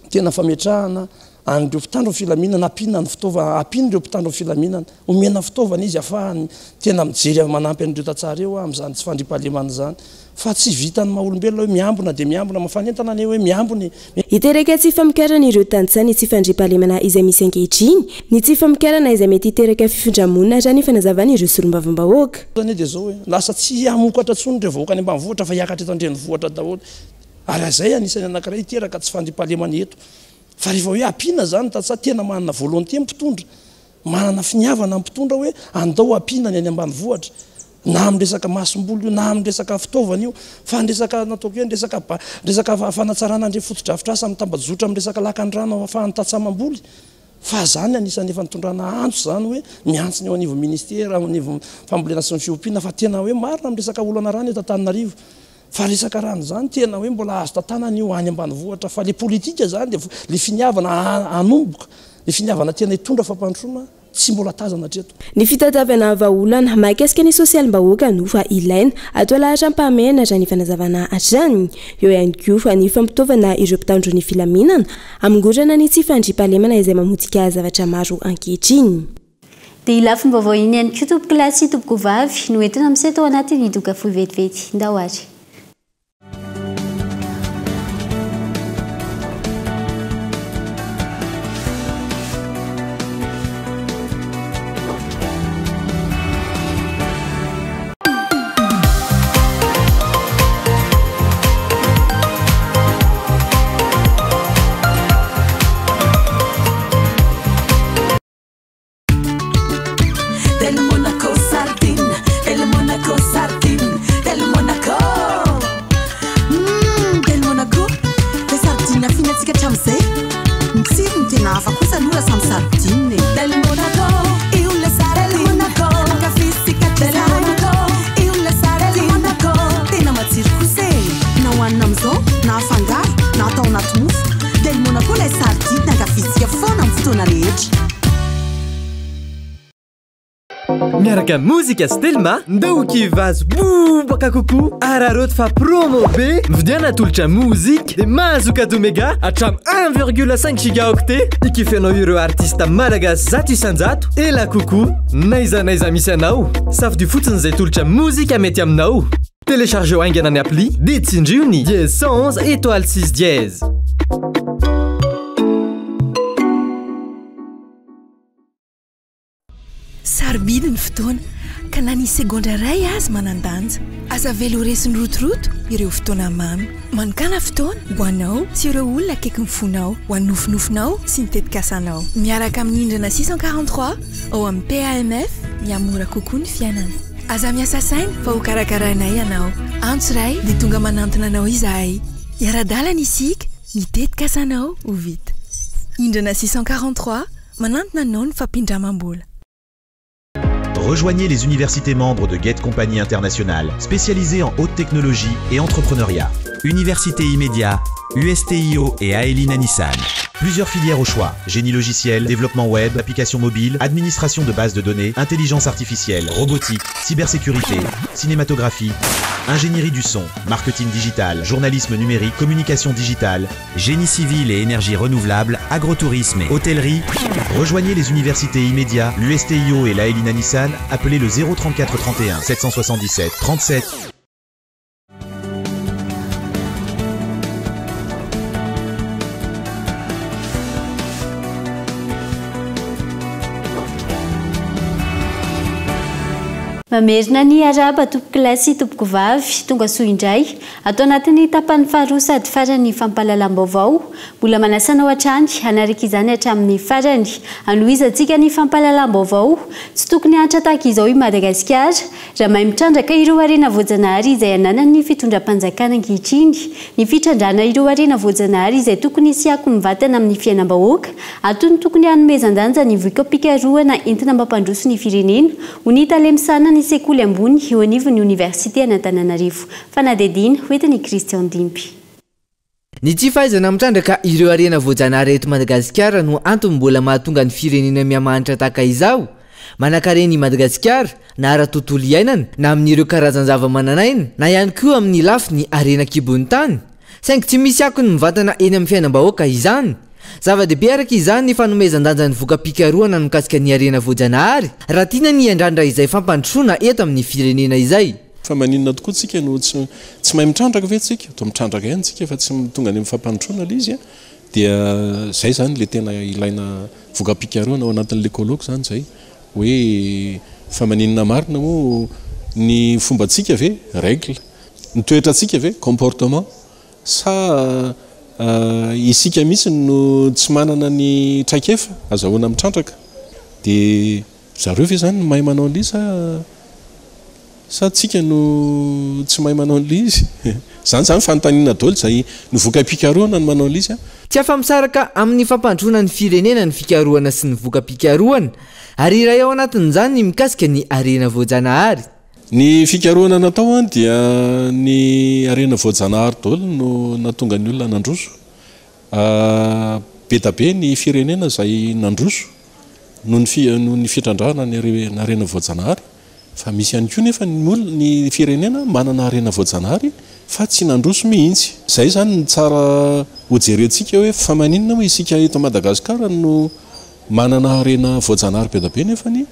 [SPEAKER 18] tena fametrahana an'ireo mpitandro ny filaminana, ampiana ny fitaovana, ampiana ireo mpitandro ny filaminana, omena fitaovana izy afahany tena mijery manampy an'ireo tantsaha ireo amin'izany tsy fandriampahalemana izany, fa tsy vitan'ny maha olombelona hoe miambina dia miambina, mifanentana anie hoe miambina e.
[SPEAKER 6] Hiteraka tsy famokarana ireo tantsaha ny tsy fandriampahalemana izay misy ankehitriny, ny tsy famokarana izay mety hiteraka fifindra-monina raha ny fanazavan'ireo solombavambahoaka.
[SPEAKER 18] Anie dia izao e, lasa tsy hamokatra intsony ireo vahoaka any ambanivohitra fa hiakatra eto an-drenivohitra daholo, ary izay anisan'ny anankiray hiteraka tsy fandriampahalemana eto. Fa rehefa hoe ampiana zany ny tantsaha, tena manana volonté ny mpitondra, manana finiavana ny mpitondra hoe andao ampiana ny any ambanivohitra, na amin'ny resaka masomboly io, na amin'ny resaka fitaovana io, fa ny resaka nataoko hoe ny resaka ba, resaka fanatsarana an'ireny fotodrafitrasa amin'ny tambajotra amin'ny resaka lakan-drano ahafahan'ny tantsaha mamboly, fa zany anisan'ny efa nitondrana antso zany hoe miantso ny eo anivon'ny ministera, eo anivon'ny fambolena sy ny fiompiana fa tena hoe marina amin'ny resaka olana rano eto Antananarivo. Fa resaka rano zany tena hoe mbola azo tantanana io any ambanivohitra fa le politika zany de le finiavana hanomboka, le finiavana tena hitondra fampandrosoana. tsy mbola tazana hatreto.
[SPEAKER 6] Ny fitadiavana vahaolana mahakasika ny sosialim-bahoaka no fa ilaina atao laharam-pahamehana raha ny fanazavana hatrany. Eo ihany koa ny fampitaovana ireo mpitandro ny filaminana hamongorana ny tsy fandriampahalemana izay mamotika zavatra maro ankehitriny.
[SPEAKER 4] Dia iny lafim-baovao iny ihany koa tompokolahy sy tompokovavy no entina miseho tao anatin'ny doka fohy vetivety. Ndao ary.
[SPEAKER 19] Del Monaco sardine, Del Monaco sardine, Del Monaco. Hum, Del Monaco, ilay sardine fihinantsika hatramin'izay. Ny tsirony tena hafa kosa aloha raha samy sardine e. Del Monaco, io ilay sardine. Del Monaco, ankafizintsika hatramin'izay. Del Monaco, io ilay sardine. Del Monaco, tena matsiro kosa e. Na hohanina amin'izao, na afangaro, na atao anaty mofo. Del Monaco ilay sardine ankafizintsika foana amin'ny fotoana rehetra.
[SPEAKER 20] Miaraka mozika sy Telma, ndao hivazo bobaka kokoa. Araraoty fa promo be. Mividiana tolotra mozika dia mahazo cadeau mega hatramin'ny 1,5 gigaoctet. Hikifenao ireo artista malagasy 100%, ela kokoa. N'aiza n'aiza misy anao. Safidio fotsiny izay tolotra mozika mety aminao. Téléchargeo haingana ny appli dia tsindrio ny dièse 111 étoile 6 dièse.
[SPEAKER 21] Sarobidy ny fotoana, ka na ny segondra iray aza manan-danja. Aza avela ho resin'ny rotoroto ireo fotoana mamy. Manokàna fotoana ho anao sy ireo olona akaikin'ny fonao, ho an'ny nofinofinao sy ny tetikasanao. Miaraka amin'ny Indrana 643 ao amin'ny PAMF, mihamora kokoa ny fiainana. Aza miasa saina fa hokarakarainay ianao. Antso iray dia tonga manantona anao izahay. Hiara-dalana isika, ny tetikasanao ho vita. Indrana 643. Manantona anao ny fampindramam-bola.
[SPEAKER 2] Rejoignez les universités membres de Get Company International, spécialisées en haute technologie et entrepreneuriat. Université Immédiat, USTIO et Aelina Nissan. Plusieurs filières au choix. Génie logiciel, développement web, applications mobiles, administration de bases de données, intelligence artificielle, robotique, cybersécurité, cinématographie, ingénierie du son, marketing digital, journalisme numérique, communication digitale, génie civil et énergie renouvelable, agrotourisme et hôtellerie. Rejoignez les universités immédiats, l'USTIO et l'Aelina Nissan, appelez le 034 31 777 37.
[SPEAKER 4] Mamerina ny arahaba tompokolahy sy tompokovavy, tonga soa indray. Ato anatin'ny tapany faharoa sady farany fampahalalam-baovao. Mbola manasa anao hatrany hanaraka izany hatramin'ny farany. Hanohizantsika ny fampahalalam-baovao. Tsy tokony hahantra tahaka izao i Madagasikara raha mahay mitrandraka ireo harena voajanahary izay ananan'ny fitondram-panjakana ankehitriny. Ny fitrandrahana ireo harena voajanahary izay tokony hisy ako mivantana amin'ny fiainam-bahoaka. Antony tokony hanomezan-danja ny vohikam-pikarohana entina mampandroso ny firenena, hoy ny tale misahana ny sekoly ambony eo anivon'ny oniversite an'Antananarivo. Fanadihadiana hoentin'i Christian Dimby.
[SPEAKER 11] Ny tsy fahaizana mitrandraka ireo harena voajanahary eto Madagasikara no antony mbola mahatonga ny firenena mihamahantra tahaka izao. Manankarena i Madagasikara na ara-tontolo iainana na amin'ireo karazan-javamananaina na ihany koa amin'ny lafiny harena an-kibon'ny tany. Saingy tsy misy akony mivantana eny amin'ny fiainam-bahoaka izany. Zava-dehibe araka izany ny fanomezan-danja ny voka-pikarohana mikasika ny harena voajanahary raha tiana ny hiandrandra izay fampandrosoana eto amin'ny firenena izay.
[SPEAKER 22] Fa maninona tokoa tsika no tsy tsy mahay mitrandraka ve tsika? Toa mitrandraka ihany tsika fa tsy tonga any amin'ny fampandrosoana ilay izy an! Dia izay izany ilay tena ilaina voka-pikarohana ao anatin'ilay colloque izany izay hoe fa maninona marina moa ny fombantsika ve? Règle. Ny toetrantsika ve? Comportement. Sa isika mihitsy no tsy manana ny traikefa azahoana mitrandraka? Dia zareo ve izany no mahay manao an'ilay izy sa sa tsika no tsy mahay manao an'ilay izy? Izany izany fanontaniana daholo izay ny voka-pikarohana no manao an'ilay izy an!
[SPEAKER 11] Tsy afa-misaraka amin'ny fampandroana ny firenena ny fikarohana sy ny voka-pikarohana, ary iray ao anatin'izany ny mikasika ny harena voajanahary.
[SPEAKER 22] Ny fikarohana natao dia ny harena voajanahary daholo no nahatonga ny olona nandroso. Be da be ny firenena izay nandroso. noho ny fi, noho ny fitrandrahana ny harena voajanahary, fa misy ihany koa nefa ny olona, ny firenena manana harena voajanahary fa tsy nandroso mihitsy. Izay izany no tsara hojerentsika hoe fa maninona moa isika eto Madagasikara no manana harena voajanahary be dia be nefany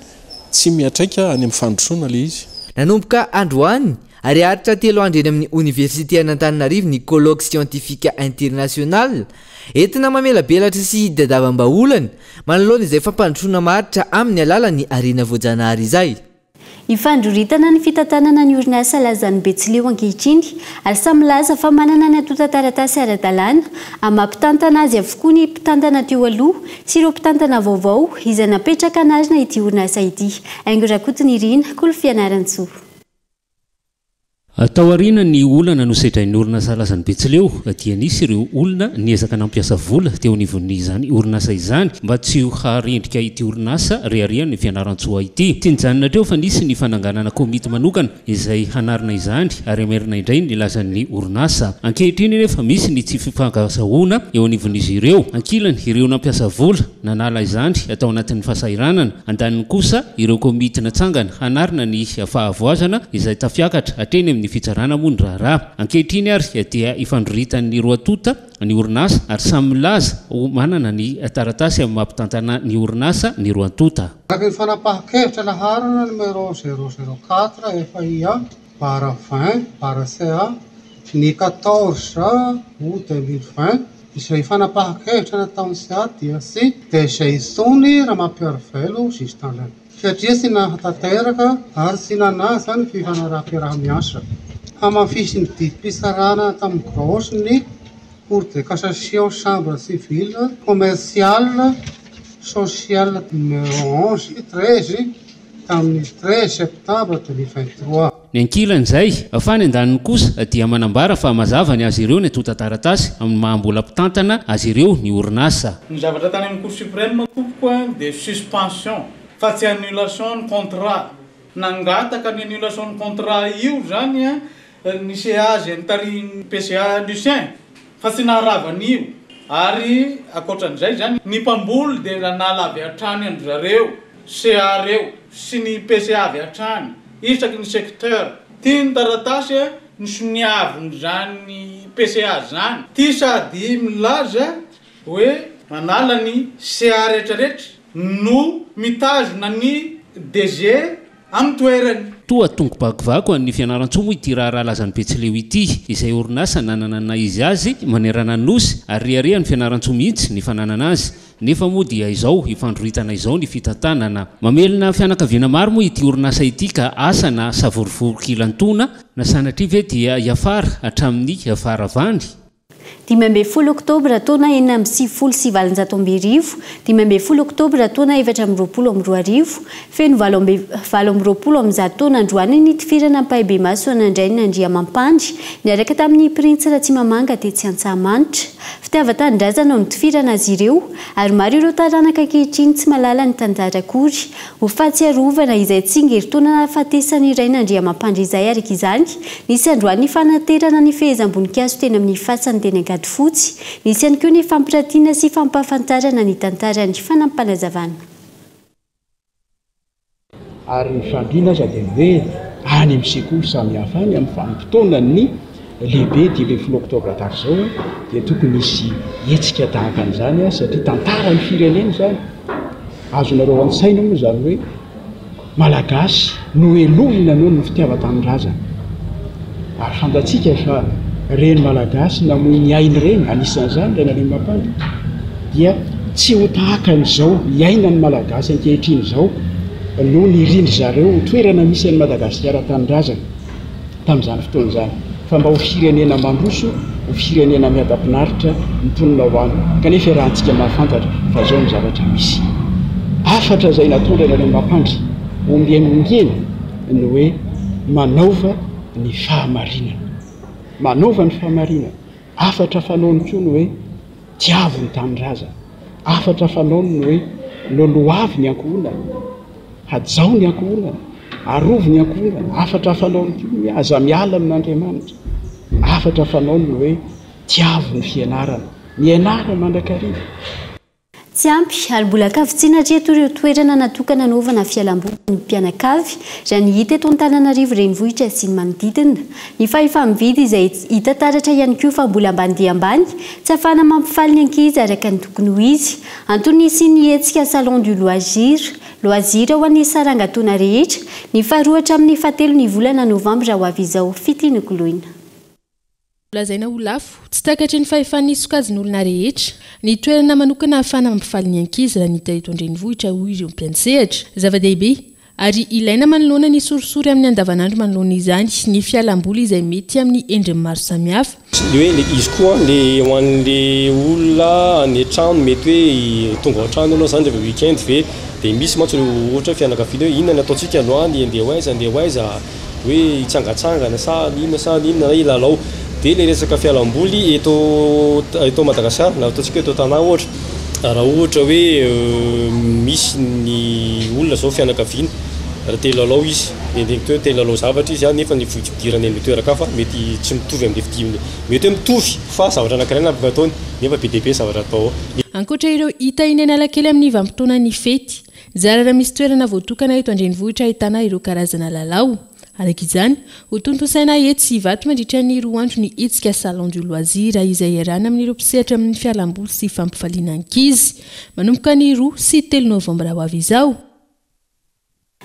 [SPEAKER 22] tsy miantraika any amin'ny fandrosoana ilay izy.
[SPEAKER 11] Nanomboka androany ary haharitra telo andro eny amin'ny Oniversitean'Antananarivo ny Colloque Scientifique International entina mamelabelatra sy hidadavam-bahaolana manoloana izay fampandrosoana maharitra amin'ny alalan'ny harena voajanahary izay.
[SPEAKER 4] Ifandroritana ny fitantanana ny orinasa Lazan'ny Betsileo ankehitriny ary samy milaza fa manana ny antontan-taratasy ara-dalàna amin'ny maha mpitantana azy avokoa ny mpitantana teo aloha sy ireo mpitantana vaovao izay napetraka anarina ity orinasa ity. Haingo Rakotonirina, Kolo Fianarantsoa.
[SPEAKER 1] Taorian'ny olana nosedrain'ny orinasa Lazan'ny Betsileo dia nisy ireo olona niezaka nampiasa vola teo anivon'izany orinasa izany mba tsy ho haharendrika ity orinasa reharehan'i Fianarantsoa ity. Tsy nijanona hatreo fa nisy ny fananganana komity manokana izay hanarina izany ary hamerina indray ny lazan'ny orinasa. Ankehitriny anefa misy ny tsy fifankazahoana eo anivon'izy ireo. Ankilany ireo nampiasa vola nanala izany tao anatin'ny fahasahiranana. Andaniny kosa ireo komity natsangana hanarina ny fahavoazana izay tafiakatra hatreny amin'ny fitsarana moa ny raharaha. Ankehitriny ary dia ifandroritan'ny roa tonta ny orinasa ary samy milaza ho manana ny taratasy amin'ny maha mpitantana ny orinasa ny roa tonta.
[SPEAKER 7] Araka ny fanapahan-kevitra laharana numéro 004 FIA barre 20 barre CA ny 14 août 2020, Izay fanapahan-kevitra nataon'ny CA dia tsy dia izay intsony Ramampiarivelo Justin Alain, satria tsy nahatanteraka ary tsy nanaja ny fifanaraham-piaraha-miasa. Hamafisin'ny didim-pitsarana tamin'ny Grosse ny Cour de cassation chambre civile commerciale sociale numéro 11 13 tamin'ny 13 septembre 2023.
[SPEAKER 1] Ny ankilan'izay, fa ny andaniny kosa dia manambara fa mazava ny azy ireo ny antontan-taratasy amin'ny maha mbola mpitantana azy ireo ny orinasa.
[SPEAKER 23] Ny zavatra tany amin'ny cour suprême tompoko a dia suspension fa tsy annulation ny contrat. Nangataka ny annulation ny contrat io zany a ny CA izay notarihin'ny PCA Lucien fa tsy naharava an'io ary ankoatran'izay zany ny mpamboly dia nanala avy hatrany an-dry zareo CA reo sy ny PCA avy hatrany isaky ny secteur. Ty ny taratasy nosoniavin'izany PCA zany. Ty sady milaza hoe manala ny CA retraretra no mitazona ny DG amin'ny toerany.
[SPEAKER 1] Toa tongo-bakovako an'ny Fianarantsoa moa ity raharaha Lazan'ny Betsileo ity, izay orinasa nanana ny naha izy azy manerana ny Nosy ary reharehan'ny Fianarantsoa mihitsy ny fananana azy. Nefa moa dia izao ifandroritana izao ny fitantanana. Mamelona fianakaviana maro moa ity orinasa ity ka asa na savorovoro kilantoana na sanatria ve dia hiafara hatramin'ny faharavany?
[SPEAKER 4] 15 oktobra taona 1896, 15 oktobra taona 2024, feno 128 taona androany nitifirana ampahibemaso an'Andrainandriamampandry niaraka tamin'ny Printsy Ratsimamanga tetsy Antsahamanitra. Fitiavan-tanindrazana no nitifirana azy ireo ary maro ireo taranaka ankehitriny tsy mahalala ny tantara akory. Ho fahatsiarovana izay tsingerin-taona nahafatesan'i Rainandriamampandry izay araka izany, nisy androany ny fanaterana ny fehezam-boninkazo teny amin'ny fasany teny Ankadifotsy. Nisy ihany koa ny fampiratiana sy fampahafantarana ny tantarany. Fanampim-panazavana.
[SPEAKER 24] Ary ny fandriana aza dia ny hoe any amin'ny sekoly samihafa any amin'ny vanim-potoanan'ny lehibe 15 oktobra tahaka izao dia tokony hisy hetsika tahaka an'izany satria tantaran'ny firenena izany. Azonareo an-tsaina moa izany hoe Malagasy nohelohina noho ny fitiavan-tanindrazana. Ary fantatsika fa ireny Malagasy namoy ny ainy ireny, anisan'izany Rainarivonimampandry, dia tsy ho tahaka an'izao iainan'ny Malagasy ankehitriny izao no nirindry zareo ho toerana misy an'i Madagasikara tanindrazana tamin'izany fotoana izany, fa mba ho firenena mandroso, ho firenena miadam-pinaritra ny mponina ao aminy. Kanefa iarahantsika mahafantatra fa izao no zavatra misy. Hafatra izay natondran'Andriamampandry ombieny ombieny ny hoe manaova ny fahamarinana. Manaova ny fahamarinana. Hafatra fanaony koa ny hoe tiavo ny tanindrazana. Hafatra fanaony ny hoe lolohavy ny ankohonana, hajao ny ankohonana, arovy ny ankohonana. Hafatra fanaony koa ny hoe aza miala amin'Andriamanitra. Hafatra fanaony ny hoe tiavo ny fianarana. Mianara mandrakariva.
[SPEAKER 4] Tsy ampy ary mbola ankavitsiana hatreto ireo toerana natokana hanaovana fialamboly ny mpianakavy, raha ny hita eto Antananarivo renivohitra sy ny manodidina. Ny fahefa-mividy izay hita taratra ihany koa fa mbola ambany dia ambany, tsy ahafahana mampifaly ny ankizy araka ny tokony ho izy. Antony nisian'ny hetsika Salon du loisir, loisir ho an'ny saranga taona rehetra, ny faharoa hatramin'ny fahatelo ny volana novambra ho avy izao. Fitia Nokoloina.
[SPEAKER 6] Lazaina ho lafo, tsy takatry ny fahefan'ny sokajin'olona rehetra, ny toerana manokana ahafahana mampifaly ny ankizy raha ny hita eto an-drenivohitra hoy ireo mpiantsehatra. Zava-dehibe, ary ilaina manoloana ny sorisory amin'ny andavanandro manoloana izany, ny fialamboly izay mety amin'ny endriny maro samihafa.
[SPEAKER 3] Ny hoe le izy koa le ho an'le olona any an-trano mety hoe tonga ao an-trano ianao zany rehefa week-end ve de misy mantsy ireo ohatra hoe fianakaviana hoe inona ny ataontsika androany, andeha ho aiza andeha ho aiza. hoe hitsangatsangana sa inona sa inona na hilalao. Dia ilay resaka fialamboly eto eto Madagasikara na ataontsika hoe eto Tana ohatra, raha ohatra hoe misy ny olona izao fianakaviana raha te hilalao izy, mety hoe te hilalao zavatra izy nefa ny fidirany amin'ilay toeran-kafa mety tsy mitovy amin'ilay fidirany, mety hoe mitovy fa zavatra anankiray no afaka ataony nefa be dia be ny zavatra atao ao.
[SPEAKER 6] Ankoatra ireo hita eny Analakely amin'ny vanim-potoanan'ny fety, Zara raha misy toerana voatokana eto an-drenivohitra ahitana ireo karazana lalao. Araka izany, ho tontosaina etsy Ivato mandritra ny roa andro ny hetsika Salon du loisir izay iarahana amin'ireo mpisehatra amin'ny fialamboly sy fampifaliana ankizy. Manomboka ny roa sy telo novambra ho avy izao.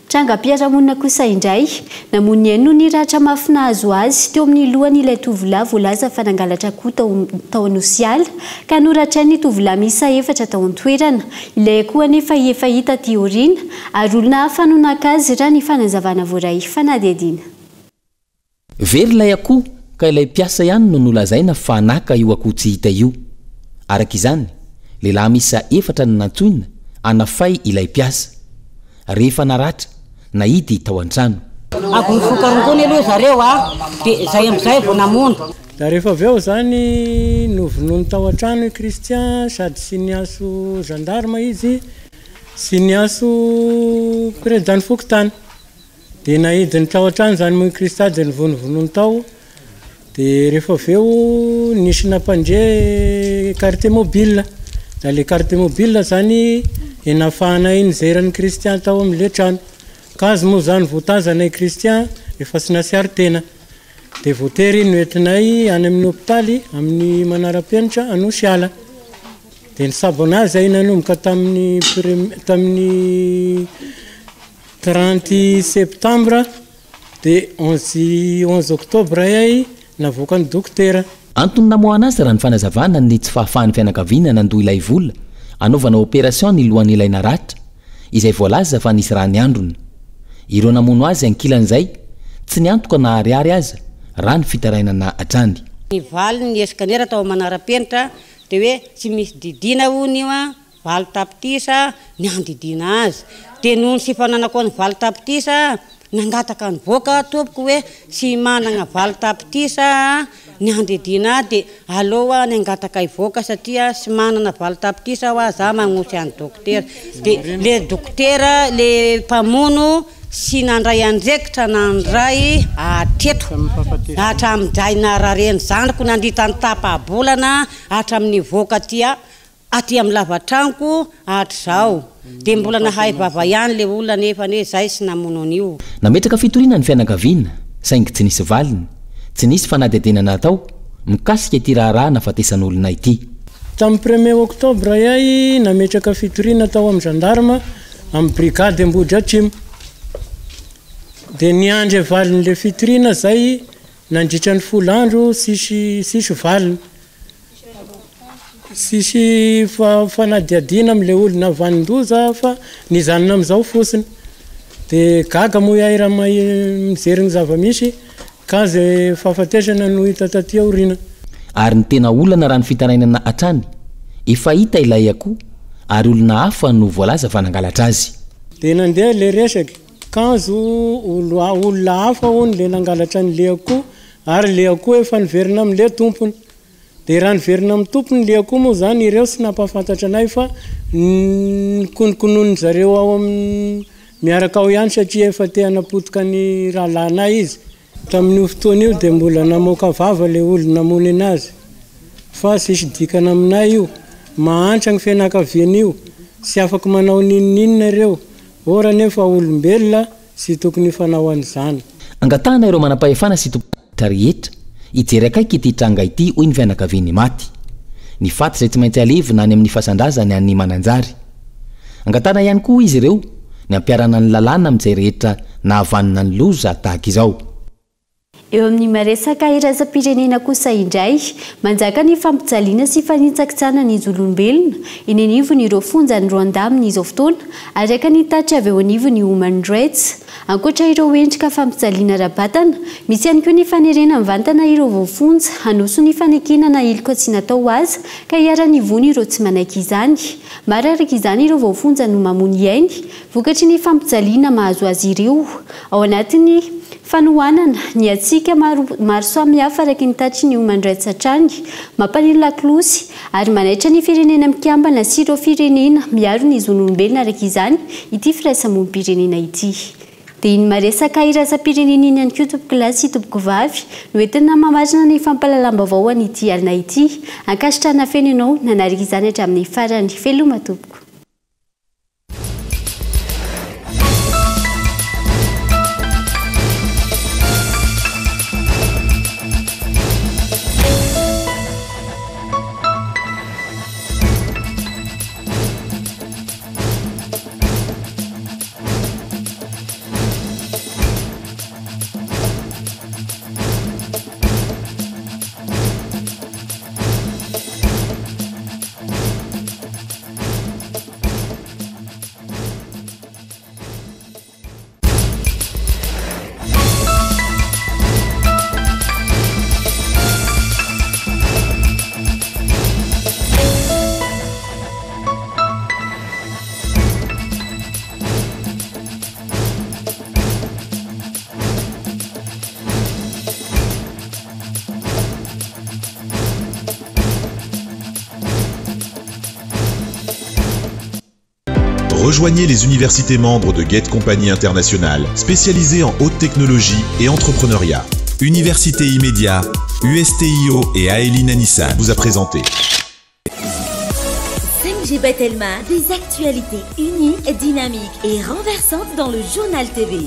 [SPEAKER 4] Trangam-piarahamonina kosa indray, namono ny ainy noho ny ratra mafy nahazo azy teo amin'ny lohany ilay tovolahy voalaza fa nangalatra akoho tao tao Anosiala ka noratrain'ny tovolahy miisa efatra tao an-toerana. Ilay akoho anefa efa hita aty aoriana ary olona hafa no naka azy raha ny fanazavana voaray fanadihadiana.
[SPEAKER 5] Very ilay akoho ka ilay mpiasa ihany no nolazaina fa naka io akoho tsy hita io. Araka izany, lehilahy miisa efatra no nantsoina hanafay ilay mpiasa. Rehefa naratra, nahidy tao an-trano.
[SPEAKER 8] Avy nifoka rongony aloha zareo a, dia zay amizay vao namono.
[SPEAKER 9] Da rehefa avy eo izany novonoiny tao an-trano i Christian sady tsy niantso gendarme izy sy niantso président ny fokontany. Dia naidiny tao an-trano izany moa i Christian dia novonovonoiny tao. Dia rehefa avy eo nisy nampandre carte mobile. Da le carte mobile izany e nahafahanay nijery an'i Christian tao amin'ilay trano. K'azy moa izany voatazana i Christian efa tsy nahatsiaro tena. Dia voatery noentinay any amin'ny hopitaly amin'ny manara-penitra Anosiala. Dia nitsabo an'azy aho nanomboka tamin'ny tamin'ny 30 septembre dia 11 11 octobre ahay navoakan'ny dokotera.
[SPEAKER 5] Antony namoahana azy raha ny fanazavana ny tsy fahafahan'ny fianakaviana nandoa ilay vola hanaovana operation ny lohan'ilay naratra. izay voalaza fa nisy rà niandrona. Ireo namono azy ankilan'izay, tsy niantoka na ariary aza, raha ny fitarainana hatrany.
[SPEAKER 8] Ny valiny ny scanner tao Manarapenitra dia hoe tsy misy didiana hono io an, valo tapitrisa ny handidiana azy. Dia noho ny tsy fananako ny valo tapitrisa, nangataka nivoaka aho tompoko hoe tsy manana valo tapitrisa aho ny handidiana ahy dia aleo aho ny hangataka hivoaka satria tsy manana valo tapitrisa aho za magnosy an'i dokotera. Dia le dokotera le mpamono tsy nandray andraikitra nandray hatreto hatramin'izay nararian'ny zandriko nandritra ny tapa-bolana hatramin'ny nivoaka aty Aty amin'ny lava-tranoko hatrizao dia mbola nahay vava ihany le olona nefa anie zay tsy namono an'io.
[SPEAKER 5] Nametraka fitoriana ny fianakaviana saingy tsy nisy valiny, tsy nisy fanadihadiana natao mikasika ity raharaha nahafatesan'olona ity.
[SPEAKER 9] Tamin'ny premier octobre iay nametraka fitoriana tao amin'ny gendarme amin'ny brigade Ambohidratrimo. Dia niandry valin'ilay fitoriana zay nandritra ny folo andro tsisy tsisy valiny. Tsisy fanadihadiana amin'ilay olona nahavanon-doza fa nijanona amin'izao fotsiny. Dia gaga moa iay raha mijery ny zava-misy ka izay fahafatesana no hita taty aoriana.
[SPEAKER 5] Ary ny tena olana raha ny fitarainana hatrany, efa hita ilay akoho ary olona hafa no voalaza fa nangalatra azy.
[SPEAKER 9] Dia nandeha ilay resaka, kanjo olona hafa hono ilay nangalatra an'ilay akoho ary ilay akoho efa niverina amin'ilay tompony. Dia raha niverina amin'ny tompony le akoho moa izany ireo tsy nampahafantatra anay fa nikonokononin zareo ao amin'ny miaraka ao ihany satria efa te hanapotika ny rahalahinay izy. Tamin'io fotoana io dia mbola namoaka vava le olona namono anazy fa tsisy dikany aminay io. Mahantra ny fianakavian'io, tsy afaka manao n'inon'inona ireo, or anefa olombelona tsy tokony hifanao an'izany.
[SPEAKER 5] Angatahana ireo manam-pahefana sy tompon'andraikitra rehetra hijery akaiky ity tranga ity hoy ny fianakavian'ny maty. Ny faty izay tsy maintsy alevina any amin'ny fasan-drazany any Mananjary. Angatahana ihany koa hoy izy ireo ny hampiharana ny lalàna amin'izay rehetra nahavanona ny loza tahaka izao.
[SPEAKER 4] Eo amin'ny maresaka iraisam-pirenena kosa indray, manjaka ny fampijaliana sy fanitsakitsahana ny zon'olombelona eny anivon'ireo fonjan'i Rwanda amin'izao fotoana, araka ny tatitra avy eo anivon'ny Human Rights. Ankoatra ireo endrika fampijaliana ara-batana, misy ihany koa ny fanerena mivantana ireo voafonja hanoso ny fanekena na heloka tsy natao aza ka iharan'ny vono ireo tsy manaiky izany. Maro araka izany ireo voafonja no mamono ainy vokatry ny fampijaliana mahazo azy ireo. Ao anatin'ny fanohanana ny hatsiaka maro maro samihafa araka ny tatitry ny Human Rights hatrany, mampaneno lakolosy ary manaitra ny Firenena Mikambana sy ireo firenena miaro ny zon'olombelona araka izany ity firaisamonim-pirenena ity. Dia iny maresaka iraisam-pirenena iny ihany koa tompokolahy sy tompokovavy no entina mamarana ny fampahalalam-baovao an'ity alina ity. Ankasitrahana feno ianao nanaraka izany hatramin'ny farany. Veloma tompoko.
[SPEAKER 2] Rejoignez les universités membres de Gate Company International, spécialisées en haute technologie et entrepreneuriat. Université Immédiat, USTIO et Aelina Nissan vous a présenté.
[SPEAKER 10] 5G by Telma, des actualités uniques, dynamiques et renversantes dans le journal TV.